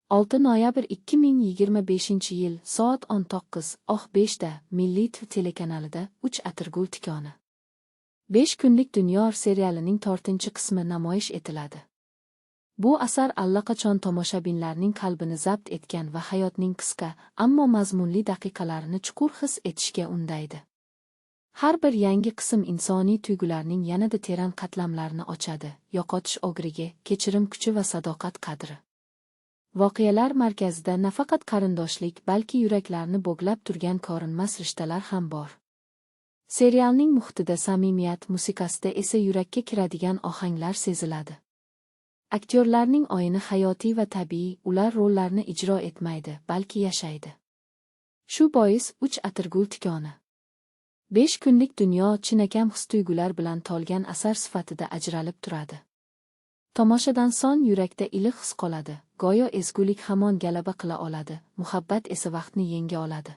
6 noyabr 2025-yil, soat 19:05 da Milliy TV telekanalida "Uch atirgul tikoni. 5 kunlik dunyo" serialining 4-qismi namoyish etiladi. Bu asar allaqachon tomoshabinlarning qalbini zabt etgan va hayotning qisqa, ammo mazmunli daqiqalarini chuqur his etishga undaydi. Har bir yangi qism insoniy tuyg'ularning yanada teran qatlamlarini ochadi: yo'qotish og'rig'i, kechirim kuchi va sadoqat qadri. Voqealar markazida nafaqat qarindoshlik, balki yuraklarni bog'lab turgan ko'rinmas rishtalar ham bor. Serialning muhitida samimiyat, musiqasida esa yurakka kiradigan ohanglar seziladi. Aktyorlarning o'yini hayotiy va tabiiy, ular rollarni ijro etmaydi, balki yashaydi. Shu bois "Uch atirgul tikoni. 5 kunlik dunyo" chinakam his-tuyg'ular bilan to'lgan asar sifatida ajralib turadi. Tomoshadan so'ng yurakda iliq his qoladi, go'yo ezgulik hamon g'alaba qila oladi, muhabbat esa vaqtni yenga oladi.